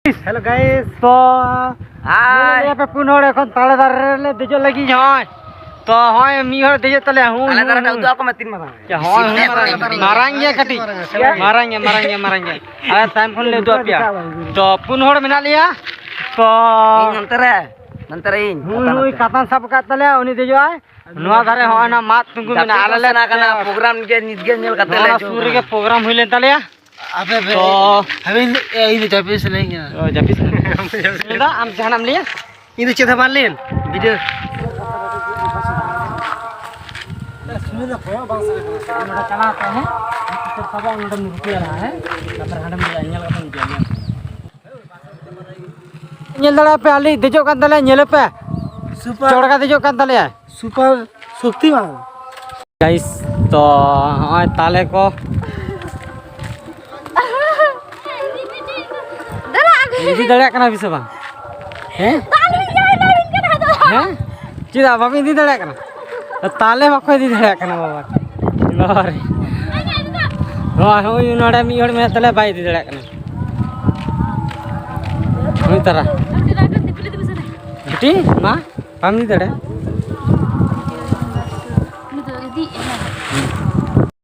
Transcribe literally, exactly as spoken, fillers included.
Hello guys, ᱛᱚ ᱦᱟᱭ᱾ ᱧᱮᱞᱮᱫ ᱯᱮ ᱯᱩᱱ ᱦᱚᱲ ᱮᱠᱷᱚᱱ ᱛᱟᱞᱮ ᱫᱟᱨᱮ ᱨᱮᱞᱮ ᱫᱮᱡᱚᱜ ᱞᱟᱹᱜᱤᱫ᱾ ᱦᱚᱸᱜᱼᱚᱭ ᱛᱚ, ᱦᱚᱸᱜᱼᱚᱭ ᱢᱤᱫ ᱦᱚᱲ ᱫᱮᱡᱚᱜ ᱛᱟᱞᱮᱭᱟ᱾ ᱦᱩᱸ, ᱛᱟᱞᱮ ᱫᱟᱨᱮ ᱦᱩᱸ, ᱴᱟᱜ ᱦᱩᱸ᱾ ᱩᱫᱩᱜ ᱟᱠᱚ ᱢᱮ ᱛᱤᱱ ᱢᱟᱨᱟᱝ᱾ ᱭᱟ, ᱦᱚᱸᱜᱼᱚᱭ, ᱦᱚᱸᱜᱼᱚᱭ ᱢᱟᱨᱟᱝ, ᱢᱟᱨᱟᱝ ᱜᱮᱭᱟ ᱠᱟᱹᱴᱤᱡ᱾ ᱢᱟᱨᱟᱝ ᱜᱮᱭᱟ, ᱢᱟᱨᱟᱝ ᱜᱮᱭᱟ, ᱢᱟᱨᱟᱝ ᱜᱮᱭᱟ᱾ ᱟᱞᱮ ᱛᱟᱭᱚᱢ ᱠᱷᱚᱱ ᱞᱮ ᱩᱫᱩᱜ ᱟᱯᱮᱭᱟ᱾ ᱛᱚ, ᱯᱩᱱ ᱦᱚᱲ ᱢᱮᱱᱟᱜ ᱞᱮᱭᱟ᱾ ᱛᱚ, ᱤᱧ ᱱᱚᱱᱛᱮ ᱨᱮ, ᱱᱚᱱᱛᱮ ᱨᱮ ᱤᱧ᱾ ᱦᱩᱸ, ᱱᱩᱭ ᱠᱟᱛᱟᱱ ᱥᱟᱵ ᱟᱠᱟᱫ ᱛᱟᱞᱮᱭᱟ, ᱩᱱᱤ ᱫᱮᱡᱚᱜᱼᱟᱭ᱾ ᱱᱚᱣᱟ ᱫᱷᱟᱨᱮ ᱦᱚᱸᱜᱼᱚᱭ ᱱᱚᱣᱟ ᱢᱟᱫ ᱛᱤᱸᱜᱩ ᱢᱮᱱᱟᱜᱼᱟ᱾ ᱟᱞᱮ ᱞᱮ ᱥᱮᱱᱟ ᱠᱟᱱᱟ, program ᱜᱮ ᱱᱤᱛ ᱜᱮ ᱧᱮᱞ ᱠᱟᱛᱮ ᱞᱮ ᱱᱚᱣᱟ ᱦᱤᱡᱩᱜ ᱥᱩᱨ ᱠᱟᱱᱟ᱾ ᱨᱮᱜᱮ program ᱦᱩᱭ ᱞᱮᱱ ᱛᱟᱞᱮᱭᱟ᱾ ᱟᱯᱮ ᱯᱮ, ᱛᱚ ᱟᱹᱵᱤᱱ, ᱮ, ᱤᱧ ᱫᱚ ᱡᱟᱹᱯᱤᱫ ᱥᱟᱱᱟᱧ ᱠᱟᱱᱟ᱾ ᱚ, ᱡᱟᱹᱯᱤᱫ ᱥᱟᱱᱟᱧ ᱠᱟᱱᱟ᱾ ᱟᱢ ᱡᱟᱦᱟᱱᱟᱜ ᱮᱢ ᱞᱟᱹᱭᱟ? ᱤᱧ ᱫᱚ ᱪᱮᱫ ᱦᱚᱸ ᱵᱟᱝ ᱞᱟᱹᱭ, video᱾ ᱥᱩᱱᱤ ᱫᱚ ᱠᱚᱭᱚᱜ ᱵᱟᱝ ᱥᱟᱱᱟ ᱠᱟᱱᱟ᱾ ᱱᱚᱰᱮ ᱪᱟᱞᱟᱣ ᱛᱮ, ᱦᱮᱸ? ᱥᱟᱵᱟ, ᱱᱚᱰᱮᱢ ᱨᱩᱠᱩᱭᱟ, ᱦᱮᱸ? ᱛᱟᱨᱯᱚᱨᱮ ᱦᱟᱸᱰᱮᱢ ᱫᱮᱡᱚᱜᱼᱟ, ᱧᱮᱞ ᱠᱟᱛᱮᱢ ᱦᱤᱡᱩᱜᱼᱟ, ᱧᱮᱞ᱾ ᱧᱮᱞ ᱫᱟᱲᱮᱭᱟᱜ ᱯᱮ, ᱟᱞᱮ ᱫᱮᱡᱚᱜ ᱠᱟᱱ ᱛᱟᱞᱮᱭᱟ, ᱧᱮᱞ ᱯᱮ᱾ Super᱾ ᱪᱚᱲᱜᱟ ᱫᱮᱡᱚᱜ ᱠᱟᱱ ᱛᱟᱞᱮᱭᱟ᱾ Super ᱥᱚᱠᱛᱤᱢᱟᱱ᱾ Guys, ᱛᱚ ᱱᱚᱜᱼᱚᱭ ᱛᱟᱞᱮ ᱠᱚ᱾ ᱫᱟᱫᱟ, ᱟᱹᱜᱩ᱾ ᱤᱫᱤ ᱫᱟᱲᱮᱭᱟᱜ ᱠᱟᱱᱟ ᱯᱮ ᱥᱮ ᱵᱟᱝ? ᱦᱮᱸ? ᱫᱟᱜ ᱞᱤᱧ ᱧᱩᱭ ᱞᱟᱹᱜᱤᱫ ᱠᱟᱱᱟ ᱫᱚ᱾ ᱦᱮᱸ? ᱪᱮᱫᱟᱜ ᱵᱟᱯᱮ ᱤᱫᱤ ᱫᱟᱲᱮᱭᱟᱜ ᱠᱟᱱᱟ? ᱛᱟᱞᱮ ᱵᱟᱠᱚ ᱤᱫᱤ ᱫᱟᱲᱮᱭᱟᱜ ᱠᱟᱱᱟ ᱵᱟᱵᱟ᱾ ᱞᱚᱨᱤ᱾ ᱱᱚᱣᱟ ᱦᱩᱭ ᱱᱚᱰᱮ ᱢᱤᱫ ᱦᱚᱲ ᱢᱮᱱᱟᱜ ᱛᱟᱞᱮᱭᱟ, ᱵᱟᱭ ᱤᱫᱤ ᱫᱟᱲᱮᱭᱟᱜ ᱠᱟᱱᱟ᱾ ᱦᱩᱭ ᱛᱟᱨᱟ᱾ ᱵᱤᱴᱤ, ᱢᱟ, ᱵᱟᱢ ᱤᱫᱤ ᱫᱟᱲᱮᱭᱟᱜᱼᱟ?